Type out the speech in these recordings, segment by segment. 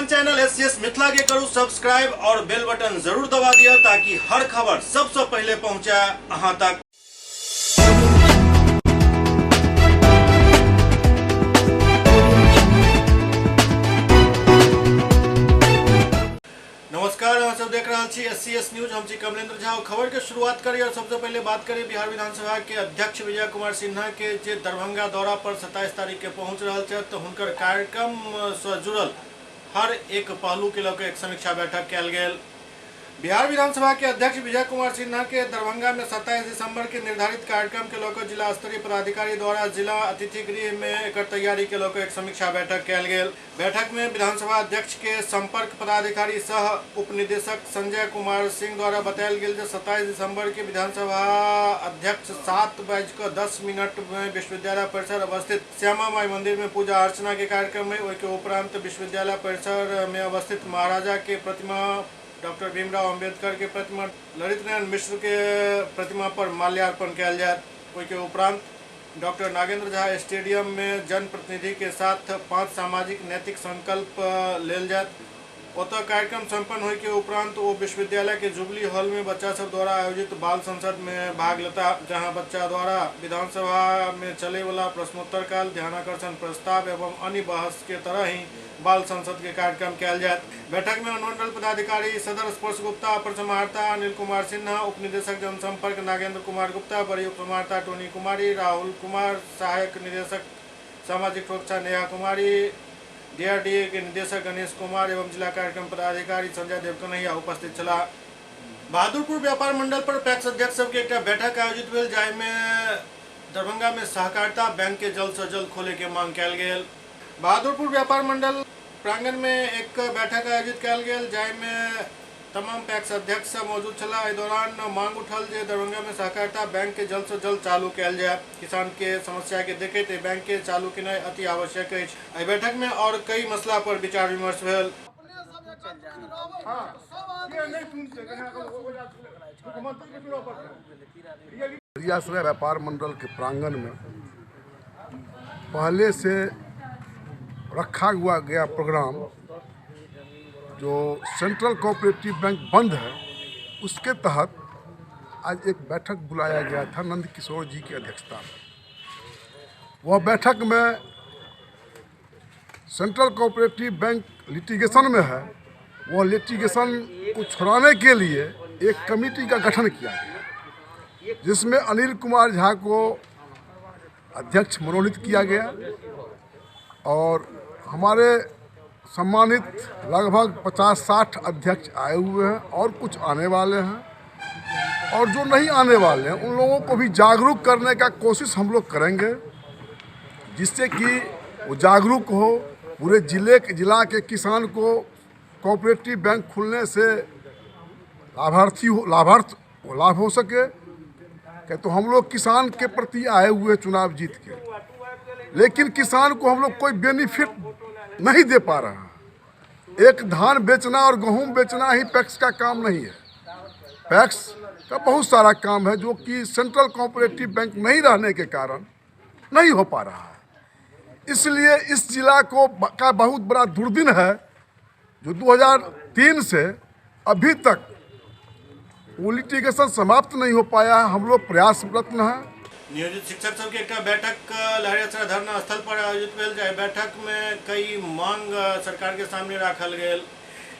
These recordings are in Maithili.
अपन चैनल एससीएस मिथिला के करू सब्सक्राइब और बेल बटन जरूर दबा दिया ताकि हर खबर सबसे पहले पहुंचे अहां तक। नमस्कार, अहाँ सब देख रहा छी एससीएस न्यूज। हम छी कमलेंद्र झा। खबर के शुरुआत करी और सबसे पहले बात करी बिहार विधानसभा के अध्यक्ष विजय कुमार सिन्हा के जे दरभंगा दौरा पर 27 तारीख के पहुंच रहा छथि, तो हुनकर कार्यक्रम से जुड़ल हर एक पहलू के लऽ के एक समीक्षा बैठक कयल गेल। बिहार विधानसभा के अध्यक्ष विजय कुमार सिन्हा के दरभंगा में 27 दिसंबर के निर्धारित कार्यक्रम के लऽ जिला स्तरीय पदाधिकारी द्वारा जिला अतिथि गृह में एक तैयारी के लऽ एक समीक्षा बैठक कयल गेल। बैठक में विधानसभा अध्यक्ष के संपर्क पदाधिकारी सह उपनिदेशक संजय कुमार सिंह द्वारा बतायल गेल जे 27 दिसंबर के विधानसभा अध्यक्ष 7:10 में विश्वविद्यालय परिसर अवस्थित श्यामा माई मंदिर में पूजा अर्चना के कार्यक्रम में, ओहिके उपरांत विश्वविद्यालय परिसर में अवस्थित महाराजा के प्रतिमा, डॉक्टर भीमराव अम्बेडकर के प्रतिमा, ललित नारायण मिश्र के प्रतिमा पर माल्यार्पण कयल जायत। ओहिके उपरांत डॉक्टर नागेंद्र झा स्टेडियम में जनप्रतिनिधि के साथ 5 सामाजिक नैतिक संकल्प लेल जायत। ओतऽ कार्यक्रम संपन्न होय के उपरांत ओ विश्वविद्यालय के जुबली हॉल में बच्चा सब द्वारा आयोजित बाल संसद में भाग लेता, जहां बच्चा द्वारा विधानसभा में चले वाला प्रश्नोत्तर काल, ध्यानाकर्षण प्रस्ताव एवं अन्य बहस के तरह ही बाल संसद के कार्यक्रम कयल जायत। बैठक में अनुमंडल पदाधिकारी सदर स्पर्श गुप्ता, अपर समाहर्ता अनिल कुमार सिन्हा, उप निदेशक जनसंपर्क नागेंद्र कुमार गुप्ता, वरीय उप समाहर्ता टोनी कुमारी, राहुल कुमार, सहायक निदेशक सामाजिक सुरक्षा नेहा कुमारी, डीआरडीए के निदेशक गणेश कुमार एवं जिला कार्यक्रम पदाधिकारी संजय देव कन्हैया उपस्थित छलाह। बहादुरपुर व्यापार मंडल पर पैक्स अध्यक्ष सबके एक बैठक आयोजित भेल, जाहिमे दरभंगा में सहकारिता बैंक के जल्द से जल्द खोले के मांग कयल गेल। बहादुरपुर व्यापार मंडल प्रांगण में एक बैठक आयोजित कयल गेल, जाहिमे तमाम पैक्स अध्यक्ष सब मौजूद छलाह। एहि दौरान मांग उठल जे दरभंगा में सहकारिता बैंक के जल्द से जल्द चालू कयल जाय। किसान के समस्या के देखैत एहि बैंक के चालू केनाइ अति आवश्यक अछि। एहि बैठक में और कई मसला पर विचार विमर्श भेल। लहेरियासराय व्यापार मंडल के प्रांगण में पहले से रखा हुआ गया प्रोग्राम, जो सेंट्रल कोऑपरेटिव बैंक बंद है, उसके तहत आज एक बैठक बुलाया गया था नंद किशोर जी की अध्यक्षता में। वह बैठक में सेंट्रल कोऑपरेटिव बैंक लिटिगेशन में है, वह लिटिगेशन को छुड़ाने के लिए एक कमेटी का गठन किया गया, जिसमें अनिल कुमार झा को अध्यक्ष मनोनीत किया गया और हमारे सम्मानित लगभग 50-60 अध्यक्ष आए हुए हैं और कुछ आने वाले हैं, और जो नहीं आने वाले हैं उन लोगों को भी जागरूक करने का कोशिश हम लोग करेंगे, जिससे कि वो जागरूक हो। पूरे जिला के किसान को कोऑपरेटिव बैंक खुलने से लाभ हो सके। क्या तो हम लोग किसान के प्रति आए हुए चुनाव जीत के, लेकिन किसान को हम लोग कोई बेनिफिट नहीं दे पा रहा है। एक धान बेचना और गेहूं बेचना ही पैक्स का काम नहीं है। पैक्स का बहुत सारा काम है जो कि सेंट्रल कोऑपरेटिव बैंक नहीं रहने के कारण नहीं हो पा रहा है। इसलिए इस जिला को का बहुत बड़ा दुर्दिन है, जो 2003 से अभी तक वो लिटिगेशन समाप्त नहीं हो पाया है। हम लोग प्रयासरत हैं। नियोजित शिक्षक सबके एक बैठक लहेरियासराय धरना स्थल पर आयोजित भेल, जाहि बैठक में कई मांग सरकार के सामने राखल गेल।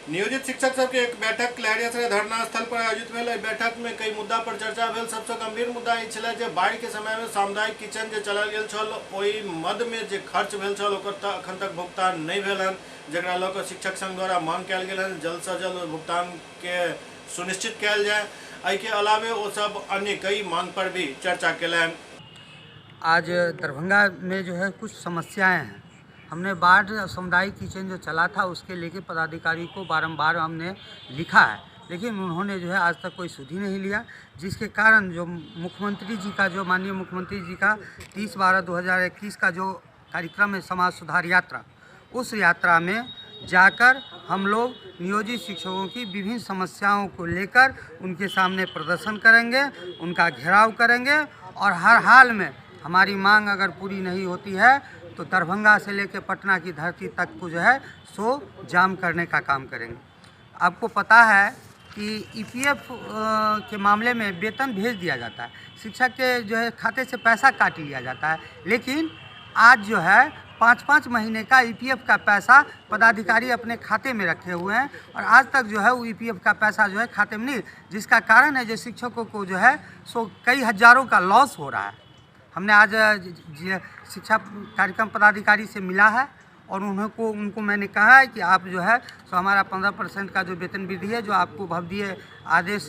नियोजित शिक्षक सबके एक बैठक लहेरियासराय धरना स्थल पर आयोजित भेल। एहि बैठक में कई मुद्दा पर चर्चा भेल। सबसे गंभीर मुद्दा ई छलै जे बाढ़ि के समय में सामुदायिक किचन जे चलायल गेल छल, ओहि मद में जे खर्च भेल छल ओकर अखन तक भुगतान नहीं भेल हन, जकरा लऽ कऽ शिक्षक संघ द्वारा मांग कयल गेल हन जल्द से जल्द भुगतान के सुनिश्चित कयल जाय। एहिके अलावे ओ सब अन्य कई मांग पर भी चर्चा कयलनि। आज दरभंगा में जो है कुछ समस्याएं हैं। हमने बाढ़ सामुदायिक किचन जो चला था उसके लेके पदाधिकारी को बारंबार हमने लिखा है, लेकिन उन्होंने जो है आज तक कोई सुधि नहीं लिया, जिसके कारण जो मुख्यमंत्री जी का, जो माननीय मुख्यमंत्री जी का 30/12/2021 का जो कार्यक्रम है समाज सुधार यात्रा, उस यात्रा में जाकर हम लोग नियोजित शिक्षकों की विभिन्न समस्याओं को लेकर उनके सामने प्रदर्शन करेंगे, उनका घेराव करेंगे और हर हाल में हमारी मांग अगर पूरी नहीं होती है तो दरभंगा से लेकर पटना की धरती तक को जो है सो जाम करने का काम करेंगे। आपको पता है कि ईपीएफ के मामले में वेतन भेज दिया जाता है, शिक्षक के जो है खाते से पैसा काट लिया जाता है, लेकिन आज जो है 5-5 महीने का ईपीएफ का पैसा पदाधिकारी अपने खाते में रखे हुए हैं और आज तक जो है वो ईपीएफ का पैसा जो है खाते में नहीं, जिसका कारण है जो शिक्षकों को जो है सो कई हज़ारों का लॉस हो रहा है। हमने आज शिक्षा कार्यक्रम पदाधिकारी से मिला है और उनको मैंने कहा है कि आप जो है सो हमारा 15% का जो वेतन वृद्धि है, जो आपको भवदीय आदेश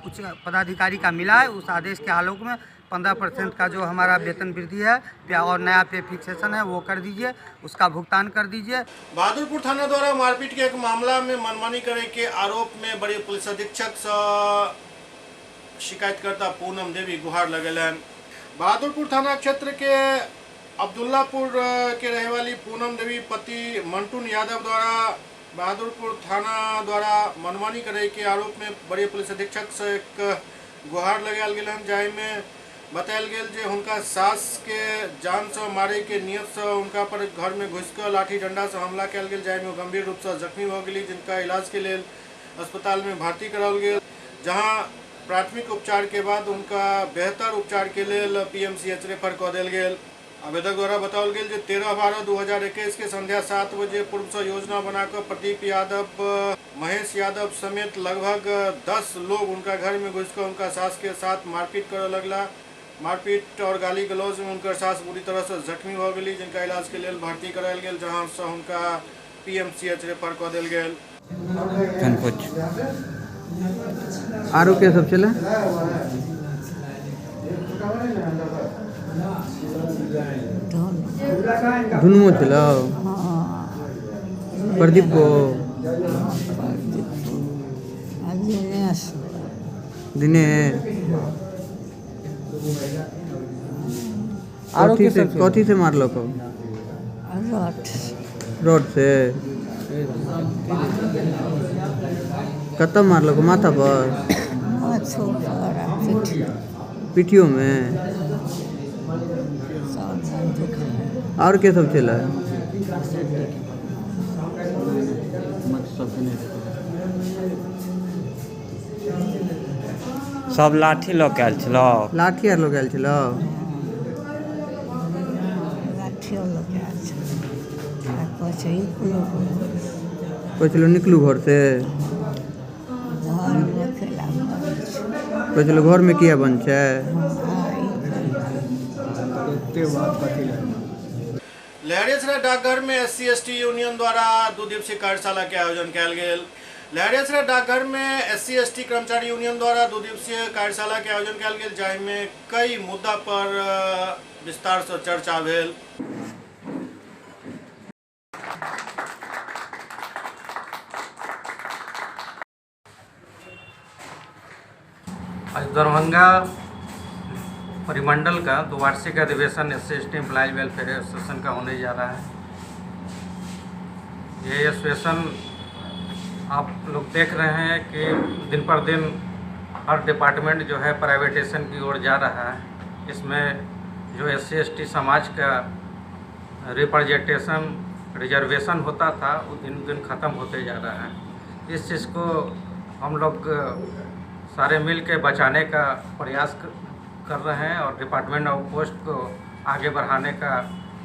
उच्च पदाधिकारी का मिला है, उस आदेश के आलोक में 15% का जो हमारा वेतन वृद्धि है और नया पे फिक्सेशन है वो कर दीजिए, उसका भुगतान कर दीजिए। बहादुरपुर थाना द्वारा मारपीट के एक मामला में मनमानी करे के आरोप में बड़े पुलिस अधीक्षक से शिकायतकर्ता पूनम देवी गुहार लगेलन। बहादुरपुर थाना क्षेत्र के अब्दुल्लापुर के रहे वाली पूनम देवी पति मंटून यादव द्वारा बहादुरपुर थाना द्वारा मनमानी करे के आरोप में बड़े पुलिस अधीक्षक से एक गुहार लगायल गेल हन, जाहि में बतायल गेल जे हुनका सास के जान से मारे के नियत से उनका पर घर में घुसकर लाठी डंडा से हमला कयल गेल, जाहि में गंभीर रूप से जख्मी हो गेली, जिनका इलाज के लेल अस्पताल में भर्ती कराओल गेल, जहां प्राथमिक उपचार के बाद उनका बेहतर उपचार के लेल पीएमसीएच रेफर कऽ देल गेल। आवेदक द्वारा बताओल गेल जे 13/12/2021 के संध्या 7 बजे पूर्व से योजना बनाकर प्रदीप यादव, महेश यादव समेत लगभग 10 लोग उनका घर में घुसकर उनका सास के साथ मारपीट करे लगला। मारपीट और गाली गलौज में उनकर सास बुरी तरह से जख्मी हो गई, जिनका इलाज के लिए भर्ती करायल गेल, जहां से उनका पीएमसीएच रेफर कऽ देल गेल। आरो के सब चले धुनुओ चलो प्रदीप को दिनेश कथी से मारल को? रोड से। कत मारल को? माथा पर, पिठियो में। और के सब चला? सब लाठी लऽ के आयल छलो। लाठी आर लऽ के आयल छलो। कहै छलो निकलू घर से, कहै छलो घर में किया बन छै। लहरियासराय डाकघर में एससी एसटी यूनियन द्वारा 2 दिवसीय कार्यशाला के आयोजन कयल गेल। लहरियासराय डाकघर में एससी एसटी कर्मचारी यूनियन द्वारा 2 दिवसीय कार्यशाला के आयोजन कयल गेल, जाहि में कई मुद्दा पर विस्तार से चर्चा भेल। आज दरभंगा परिमंडल का द्विवार्षिक अधिवेशन S C S T employees welfare association का होने जा रहा है। ये एसोसिएशन आप लोग देख रहे हैं कि दिन पर दिन हर डिपार्टमेंट जो है प्राइवेटेशन की ओर जा रहा है। इसमें जो एस सी एस टी समाज का रिप्रेजेंटेशन रिजर्वेशन होता था वो दिन दिन ख़त्म होते जा रहा है। इस चीज़ को हम लोग सारे मिल के बचाने का प्रयास कर रहे हैं और डिपार्टमेंट ऑफ पोस्ट को आगे बढ़ाने का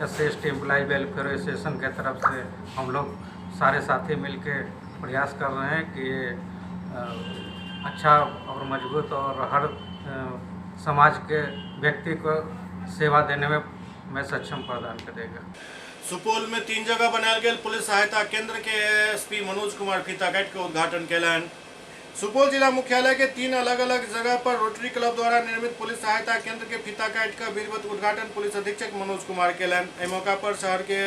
S C S T employee welfare association के तरफ से हम लोग सारे साथी मिल के प्रयास कर रहे हैं कि ये अच्छा और मजबूत और हर समाज के व्यक्ति को सेवा देने में सक्षम प्रदान करेगा। सुपौल में 3 जगह बनायल गेल पुलिस सहायता केंद्र के एसपी मनोज कुमार फीता काटि के उद्घाटन कयलनि। सुपौल जिला मुख्यालय के 3 अलग अलग जगह पर रोटरी क्लब द्वारा निर्मित पुलिस सहायता केंद्र के फीता काटि कर विधिवत उद्घाटन पुलिस अधीक्षक मनोज कुमार कयलनि। एहि मौका पर शहर के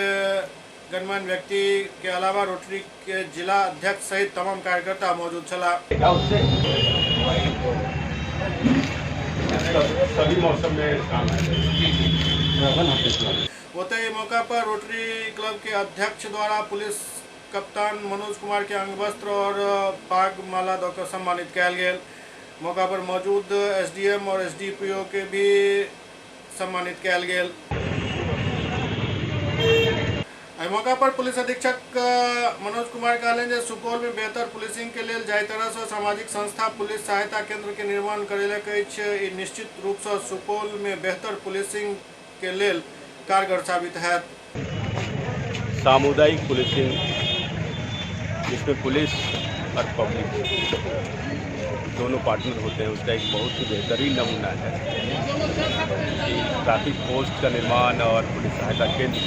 गणमान्य व्यक्ति के अलावा रोटरी के जिला अध्यक्ष सहित तमाम कार्यकर्ता मौजूद छलाह। सभी मौसम में काम आएगा। ओतहि मौका पर रोटरी क्लब के अध्यक्ष द्वारा पुलिस कप्तान मनोज कुमार के अंगवस्त्र और पाग माला दऽ सम्मानित कयल गेल। मौका पर मौजूद एसडीएम और एसडीपीओ के भी सम्मानित कयल गेल। एहि मौका पर पुलिस अधीक्षक मनोज कुमार कहलनि जे सुपौल में बेहतर पुलिसिंग के लेल जाहि तरह से सामाजिक संस्था पुलिस सहायता केंद्र के निर्माण करेलक अछि, ई निश्चित रूप से सुपौल में बेहतर पुलिसिंग के लेल कारगर साबित हैत। सामुदायिक पुलिसिंग जिसमें पुलिस और पब्लिक दोनों पार्टनर होते हैं, उसका एक बहुत ही बेहतरीन नमूना है कि ट्रैफिक पोस्ट का निर्माण और पुलिस सहायता केंद्र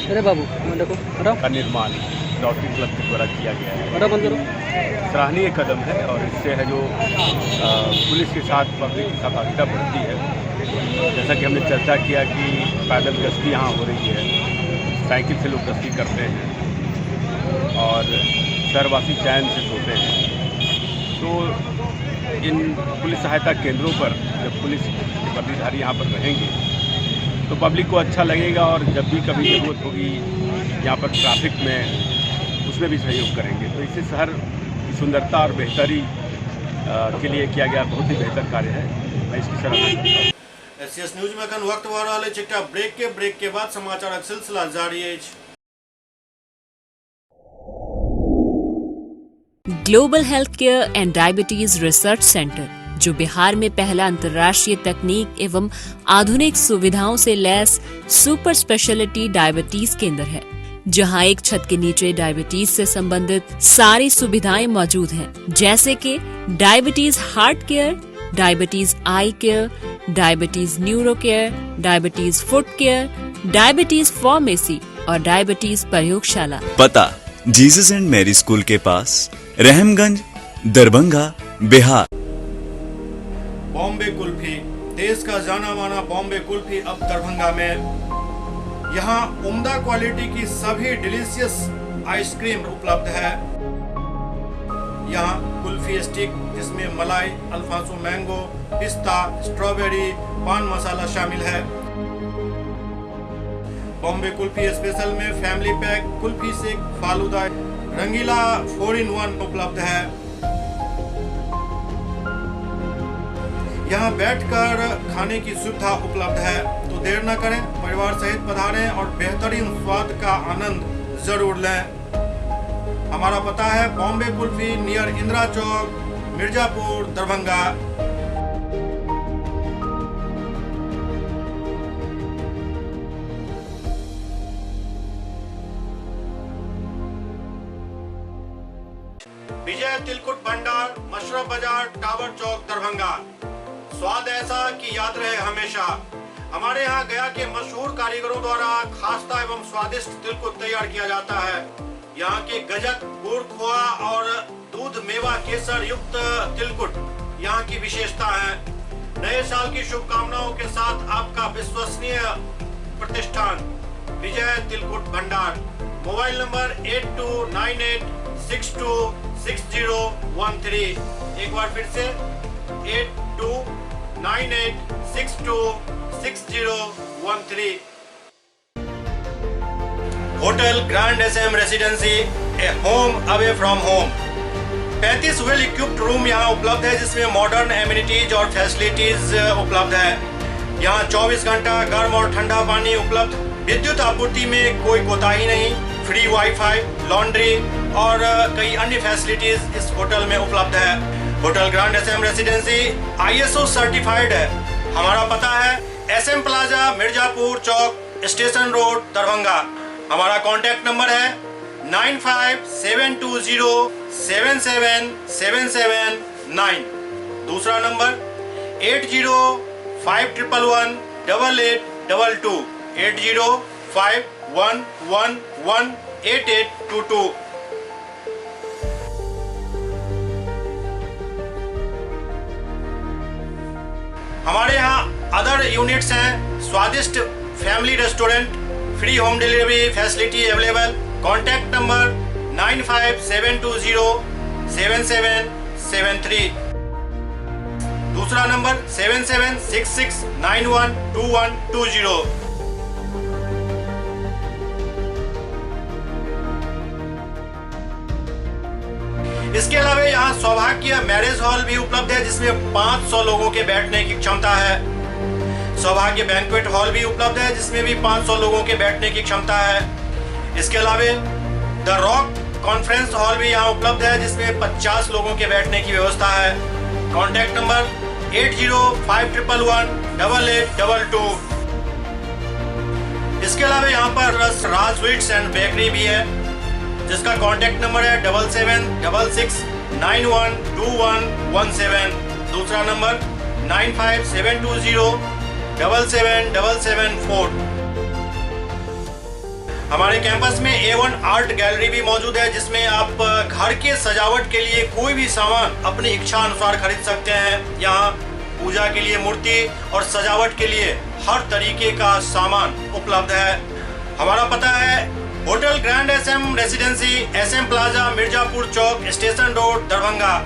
का निर्माण रोटरी क्लब के द्वारा किया गया है। सराहनीय कदम है और इससे है जो पुलिस के साथ पब्लिक की सहभागिता बढ़ती है। जैसा कि हमने चर्चा किया कि पैदल गश्ती यहाँ हो रही है, साइकिल से लोग गश्ती करते हैं और शहरवासी चैन से सोते हैं। तो इन पुलिस सहायता केंद्रों पर जब पुलिस के वर्दीधारी यहाँ पर रहेंगे तो पब्लिक को अच्छा लगेगा और जब भी कभी ज़रूरत होगी यहाँ पर ट्रैफिक में उसमें भी सहयोग करेंगे। तो इससे शहर की सुंदरता और बेहतरी के लिए किया गया बहुत ही बेहतर कार्य है। मैं इसकी सराहना करता हूँ। एससीएस न्यूज में अखन वक्त भऽ रहल अछि एकटा ब्रेक के बाद समाचारक सिलसिला जारी अछि। Global health care and diabetes research centre, जो बिहार में पहला अंतर्राष्ट्रीय तकनीक एवं आधुनिक सुविधाओं से लैस सुपर स्पेशलिटी डायबिटीज केंद्र है, जहां एक छत के नीचे डायबिटीज से संबंधित सारी सुविधाएं मौजूद हैं, जैसे कि diabetes heart care, diabetes eye care, diabetes neuro care, diabetes foot care, diabetes pharmacy और डायबिटीज प्रयोगशाला। पता जीसस एंड मैरी स्कूल के पास, रहमगंज, दरभंगा, बिहार। बॉम्बे कुल्फी, देश का जाना माना बॉम्बे कुल्फी अब दरभंगा में। यहाँ उम्दा क्वालिटी की सभी डिलीशियस आइसक्रीम उपलब्ध है। यहाँ कुल्फी स्टिक जिसमें मलाई, अल्फांसो मैंगो, पिस्ता, स्ट्रॉबेरी, पान मसाला शामिल है। बॉम्बे कुल्फी स्पेशल में family pack, kulfi shake, falooda, Rangeela 4 in 1 उपलब्ध है। यहाँ बैठकर खाने की सुविधा उपलब्ध है, तो देर न करें, परिवार सहित पधारें और बेहतरीन स्वाद का आनंद जरूर लें। हमारा पता है बॉम्बे कुल्फी, नियर इंदिरा चौक, मिर्जापुर, दरभंगा। विजय तिलकुट भंडार, मशरफ बाजार, टावर चौक, दरभंगा। स्वाद ऐसा कि याद रहे हमेशा। हमारे यहाँ गया के मशहूर कारीगरों द्वारा खास्ता एवं स्वादिष्ट तिलकुट तैयार किया जाता है। यहाँ के गजक, गुड़ खोआ और दूध मेवा केसर युक्त तिलकुट यहाँ की विशेषता है। नए साल की शुभकामनाओं के साथ आपका विश्वसनीय प्रतिष्ठान विजय तिलकुट भंडार। Mobile number 8298626013। एक बार फिर से 8298626013। Hotel grand SM residency, a home away from home. 35 well equipped room यहाँ उपलब्ध है, जिसमें मॉडर्न एमिनिटीज और फैसिलिटीज उपलब्ध है। यहाँ 24 घंटा गर्म और ठंडा पानी उपलब्ध, विद्युत आपूर्ति में कोई कोताही नहीं, फ्री वाईफाई, लॉन्ड्री और कई अन्य फैसिलिटीज इस होटल में उपलब्ध है। Hotel grand SM residency ISO certified है। हमारा पता है SM plaza, Mirzapur Chowk, station road, Darbhanga. हमारा कॉन्टैक्ट नंबर है 9572077779। दूसरा नंबर 8051118822, 8051118822। हमारे यहाँ अदर यूनिट्स हैं, स्वादिष्ट family restaurant, free home delivery facility available. Contact number 9572077773। दूसरा नंबर 7766912120। इसके अलावा यहाँ सौभाग्य मैरिज हॉल भी उपलब्ध है, जिसमें 500 लोगों के बैठने की क्षमता है। सौभाग्य बैंक्वेट हॉल भी उपलब्ध है, जिसमें भी 500 लोगों के बैठने की क्षमता है। इसके अलावे the rock conference hall भी यहाँ उपलब्ध है, जिसमें 50 लोगों के बैठने की व्यवस्था है। Contact number 805111 8822। इसके अलावा यहाँ पर राज स्वीट्स एंड बेकरी भी है, जिसका कॉन्टैक्ट नंबर है 7766 912117। दूसरा नंबर 95720 77774। हमारे कैंपस में A1 art gallery भी मौजूद है, जिसमें आप घर के सजावट के लिए कोई भी सामान अपनी इच्छा अनुसार खरीद सकते हैं। यहाँ पूजा के लिए मूर्ति और सजावट के लिए हर तरीके का सामान उपलब्ध है। हमारा पता है hotel grand SM residency, SM plaza, Mirzapur Chowk, station road, Darbhanga.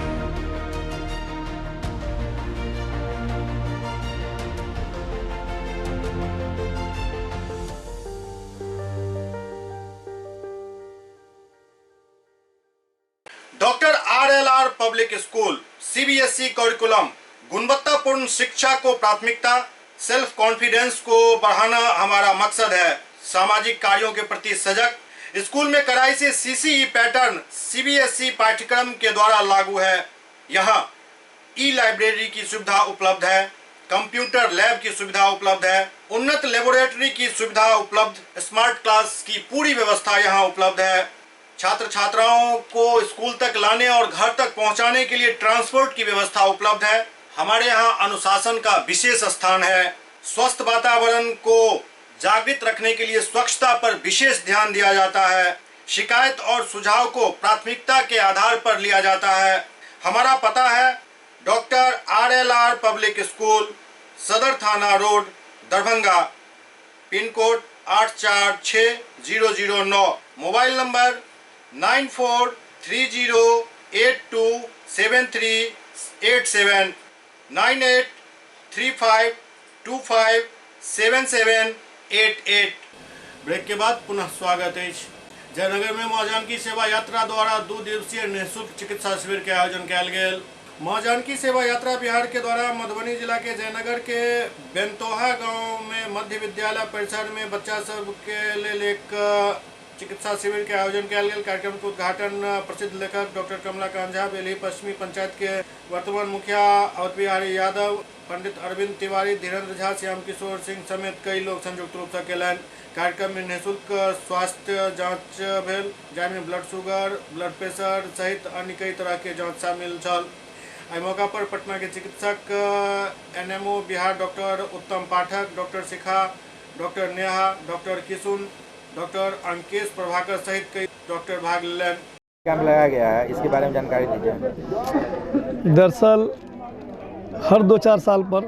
Doctor RLR public school, CBSE curriculum, गुणवत्तापूर्ण शिक्षा को प्राथमिकता, सेल्फ कॉन्फिडेंस को बढ़ाना हमारा मकसद है। सामाजिक कार्यों के प्रति सजग, स्कूल में कड़ाई से सीसीई पैटर्न सीबीएसई पाठ्यक्रम के द्वारा लागू है। यहाँ ई लाइब्रेरी की सुविधा उपलब्ध है, कंप्यूटर लैब की सुविधा उपलब्ध है, उन्नत लेबोरेटरी की सुविधा उपलब्ध, स्मार्ट क्लास की पूरी व्यवस्था यहाँ उपलब्ध है। छात्र छात्राओं को स्कूल तक लाने और घर तक पहुंचाने के लिए ट्रांसपोर्ट की व्यवस्था उपलब्ध है। हमारे यहाँ अनुशासन का विशेष स्थान है। स्वस्थ वातावरण को जागृत रखने के लिए स्वच्छता पर विशेष ध्यान दिया जाता है। शिकायत और सुझाव को प्राथमिकता के आधार पर लिया जाता है। हमारा पता है doctor RLR public school, Sadar थाना road, Darbhanga, pin code 846009, mobile number 9430827387, 9835257788। Break के बाद पुनः स्वागत है। जयनगर में मां जानकी सेवा यात्रा द्वारा 2 दिवसीय निःशुल्क चिकित्सा शिविर के आयोजन कयल गेल। मां जानकी सेवा यात्रा बिहार के द्वारा मधुबनी जिला के जयनगर के बेंतोहा गांव में मध्य विद्यालय परिसर में बच्चा सब के लेल एक चिकित्सा शिविर के आयोजन कयल गेल। कार्यक्रम के उद्घाटन प्रसिद्ध लेखक डॉक्टर कमलाकांत झा, बेलही पश्चिमी पंचायत के वर्तमान मुखिया अवध बिहारी यादव, पंडित अरविंद तिवारी, धीरेन्द्र झा, श्याम किशोर सिंह समेत कई लोग संयुक्त रूप से कयलनि। कार्यक्रम में निःशुल्क स्वास्थ्य जांच भेल, जाहिमे ब्लड शुगर, ब्लड प्रेशर सहित अन्य कई तरह के जांच शामिल छल। एहि मौका पर पटना के चिकित्सक NMO Bihar doctor Uttam Pathak, doctor Shikha, doctor Neha, doctor Kishun, doctor Ankesh Prabhakar सहित कई डॉक्टर भाग लेलनि। कैंप लगाया गया है, इसके बारे में जानकारी दीजिए। दरअसल हर 2-4 साल पर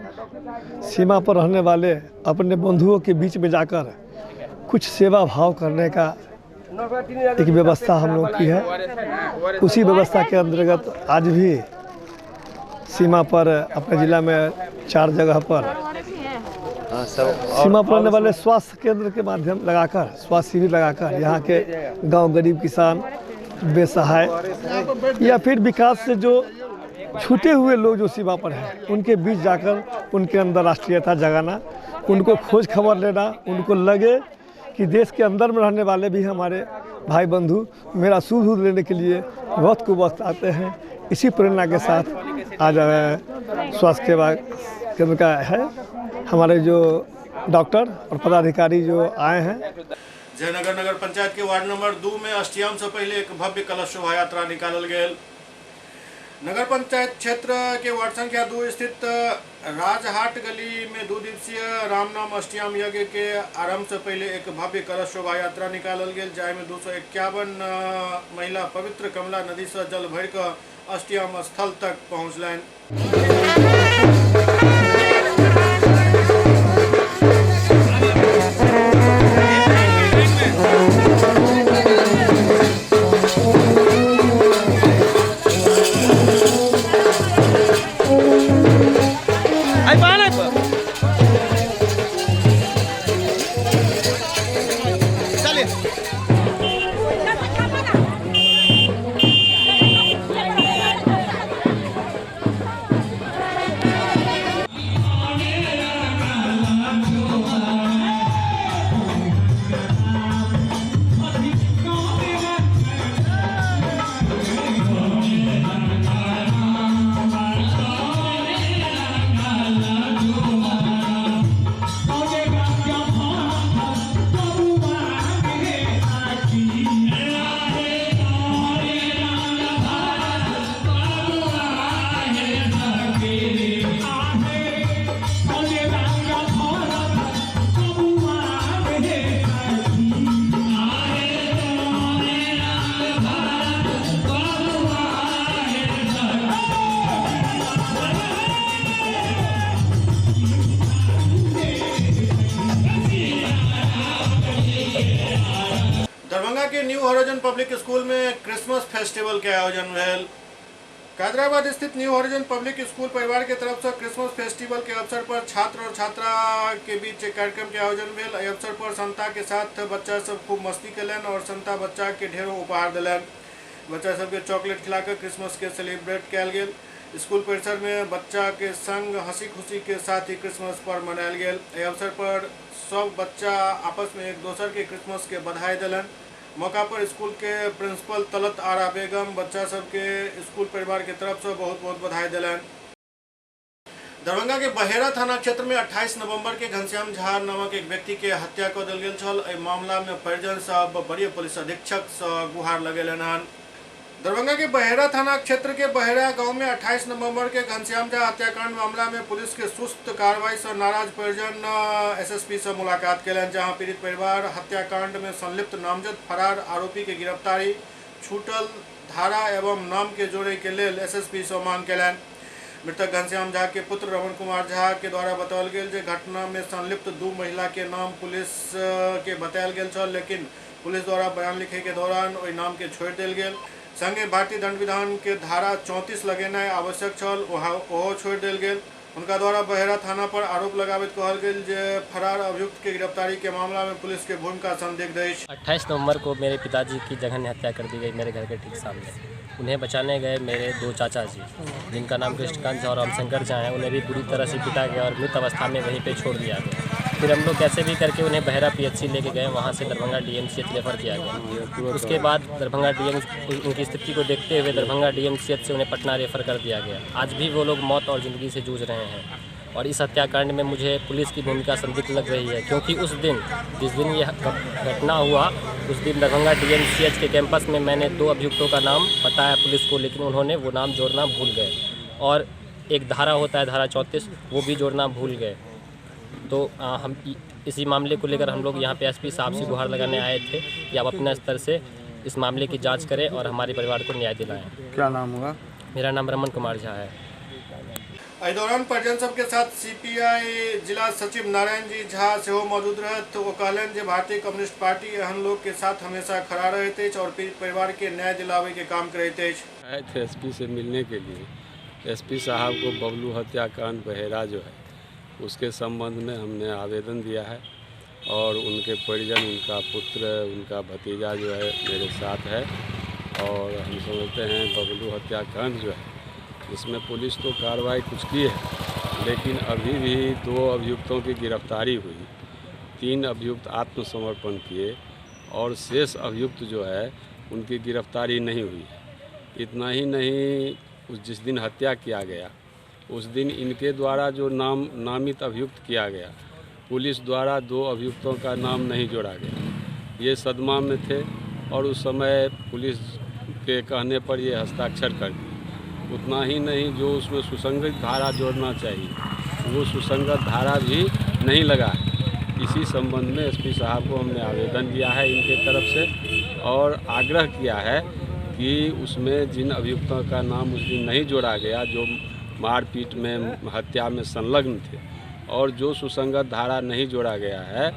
सीमा पर रहने वाले अपने बंधुओं के बीच में जाकर कुछ सेवा भाव करने का एक व्यवस्था हम लोग की है। उसी व्यवस्था के अंतर्गत आज भी सीमा पर अपने ज़िला में 4 जगह पर सीमा पर रहने वाले स्वास्थ्य केंद्र के माध्यम लगाकर, स्वास्थ्य शिविर लगाकर यहाँ के गांव गरीब किसान, बेसहाय या फिर विकास से जो छूटे हुए लोग जो सीमा पर हैं उनके बीच जाकर उनके अंदर राष्ट्रीयता जगाना, उनको खोज खबर लेना, उनको लगे कि देश के अंदर में रहने वाले भी हमारे भाई बंधु मेरा सुध बुध लेने के लिए वक्त को वक्त आते हैं। इसी प्रेरणा के साथ आज स्वास्थ्य सेवा केंद्र का है हमारे जो डॉक्टर और पदाधिकारी जो आए हैं। जयनगर नगर पंचायत के वार्ड नंबर 2 में अष्टयाम से पहले एक भव्य कलश शोभा यात्रा निकालल गेल। नगर पंचायत क्षेत्र के वार्ड संख्या 2 स्थित राजहाट गली में 2 दिवसीय रामनाम अष्टयाम यज्ञ के आरंभ से पहले एक भव्य कलश शोभा यात्रा निकालल गेल, जाहिमे 251 महिला पवित्र कमला नदी से जल भरि कऽ अष्टयाम स्थल तक पहुँचलनि। पब्लिक स्कूल में क्रिसमस फेस्टिवल के आयोजन भेल। कादराबाद स्थित न्यू होरिजन पब्लिक स्कूल परिवार के तरफ से क्रिसमस फेस्टिवल के अवसर पर छात्र और छात्रा के बीच एक कार्यक्रम के आयोजन भेल। एहि अवसर पर संता के साथ बच्चा सब खूब मस्ती केलनि और संता बच्चा के ढेरों उपहार देलनि। बच्चा सबके चॉकलेट खिलाकर क्रिसमस के सेलिब्रेट कयल गेल। स्कूल परिसर में बच्चा के संग हंसी खुशी के साथ ही क्रिसमस पर्व मनायल गेल। एहि अवसर पर सब बच्चा आपस में एक दोसर के क्रिसमस के बधाई देलनि। मौका पर स्कूल के प्रिंसिपल तलत आरा बेगम बच्चा सबके स्कूल परिवार के तरफ से बहुत बहुत बधाई देलनि। दरभंगा के बहेरा थाना क्षेत्र में 28 नवंबर के घनश्याम झा नामक एक व्यक्ति के हत्या कऽ देल गेल छल। एहि मामला में परिजन सब वरीय पुलिस अधीक्षक से गुहार लगेलनि हन। दरभंगा के बहेरा थाना क्षेत्र के बहेरा गांव में 28 नवंबर के घनश्याम झा हत्याकांड मामला में पुलिस के सुस्त कार्रवाई से नाराज परिजन एसएसपी से मुलाकात केलनि, जहां पीड़ित परिवार हत्याकांड में संलिप्त नामजद फरार आरोपी के गिरफ्तारी, छूटल धारा एवं नाम के जोड़े के लेल एसएसपी से मांग केलनि। मृतक घनश्याम झा के पुत्र रमन कुमार झा के द्वारा बताओल गेल जे घटना में संलिप्त 2 महिला के नाम पुलिस के बतायल गेल छल, लेकिन पुलिस द्वारा बयान लिखे के दौरान ओहि नाम के छोड़ि देल गेल। संगे भारतीय दंड विधान के धारा 34 लगेनाइ आवश्यक छल, ओहो छोड़ि देल गेल। हुनका द्वारा बहेरा थाना पर आरोप लगाबैत कहल गेल जे फरार अभियुक्त के गिरफ्तारी के मामला में पुलिस के भूमिका संदिग्ध अछि। 28 नवंबर को मेरे पिताजी की जघन्य हत्या कर दी गई मेरे घर के ठीक सामने। उन्हें बचाने गए मेरे 2 चाचा जी, जिनका नाम कृष्णकांत झा और रामशंकर झा हैं, उन्हें भी बुरी तरह से पीटा गया और मृत अवस्था में वहीं पे छोड़ दिया गया। फिर हम लोग कैसे भी करके उन्हें बहरा पीएचसी लेके गए, वहाँ से दरभंगा डीएमसीएच रेफर किया गया। उसके बाद दरभंगा डीएम उनकी स्थिति को देखते हुए दरभंगा डीएमसीएच से उन्हें पटना रेफर कर दिया गया। आज भी वो लोग मौत और ज़िंदगी से जूझ रहे हैं और इस हत्याकांड में मुझे पुलिस की भूमिका संदिग्ध लग रही है, क्योंकि उस दिन जिस दिन यह घटना हुआ उस दिन दरभंगा डीएमसीएच के कैंपस में मैंने 2 अभियुक्तों का नाम बताया पुलिस को, लेकिन उन्होंने वो नाम जोड़ना भूल गए और एक धारा होता है धारा 34, वो भी जोड़ना भूल गए। तो हम इसी मामले को लेकर हम लोग यहाँ पे एसपी साहब से गुहार लगाने आए थे कि आप अपने स्तर से इस मामले की जांच करें और हमारे परिवार को न्याय दिलाएं। क्या नाम हुआ? मेरा नाम रमन कुमार झा है। एहि दौरान परिजन सबके साथ सीपीआई जिला सचिव नारायण जी झा सेहो मौजूद रहत। ओ कहलनि जे भारतीय कम्युनिस्ट पार्टी एहन लोग के साथ हमेशा खड़ा रहैत अछि और पीड़ित परिवार के न्याय दिलावे के काम करैत अछि। आए थे एसपी से मिलने के लिए। एसपी साहब को बबलू हत्याकांड बहेरा जो है उसके संबंध में हमने आवेदन दिया है और उनके परिजन, उनका पुत्र, उनका भतीजा जो है मेरे साथ है और हम समझते हैं बबलू हत्याकांड जो है इसमें पुलिस तो कार्रवाई कुछ की है, लेकिन अभी भी 2 अभियुक्तों की गिरफ्तारी हुई, 3 अभियुक्त आत्मसमर्पण किए और शेष अभियुक्त जो है उनकी गिरफ्तारी नहीं हुई है। इतना ही नहीं, उस जिस दिन हत्या किया गया उस दिन इनके द्वारा जो नाम नामित अभियुक्त किया गया, पुलिस द्वारा 2 अभियुक्तों का नाम नहीं जोड़ा गया। ये सदमा में थे और उस समय पुलिस के कहने पर ये हस्ताक्षर कर दिए। उतना ही नहीं, जो उसमें सुसंगत धारा जोड़ना चाहिए वो सुसंगत धारा भी नहीं लगा है। इसी संबंध में एसपी साहब को हमने आवेदन दिया है इनके तरफ से और आग्रह किया है कि उसमें जिन अभियुक्तों का नाम उस दिन नहीं जोड़ा गया, जो मारपीट में हत्या में संलग्न थे और जो सुसंगत धारा नहीं जोड़ा गया है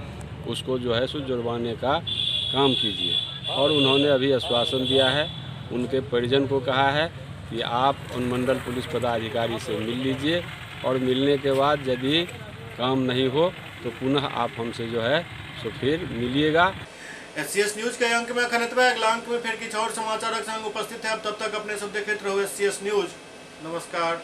उसको जो है सो जुड़वाने का काम कीजिए। और उन्होंने अभी आश्वासन दिया है, उनके परिजन को कहा है कि आप अनुमंडल पुलिस पदाधिकारी से मिल लीजिए और मिलने के बाद यदि काम नहीं हो तो पुनः आप हमसे जो है सो फिर मिलिएगा। एससीएस न्यूज के अंक में अखन एतबे। अगला अंक में फिर किछु और समाचारक संग उपस्थित है। तब तक अपने सब देखैत रहू एससीएस न्यूज। नमस्कार।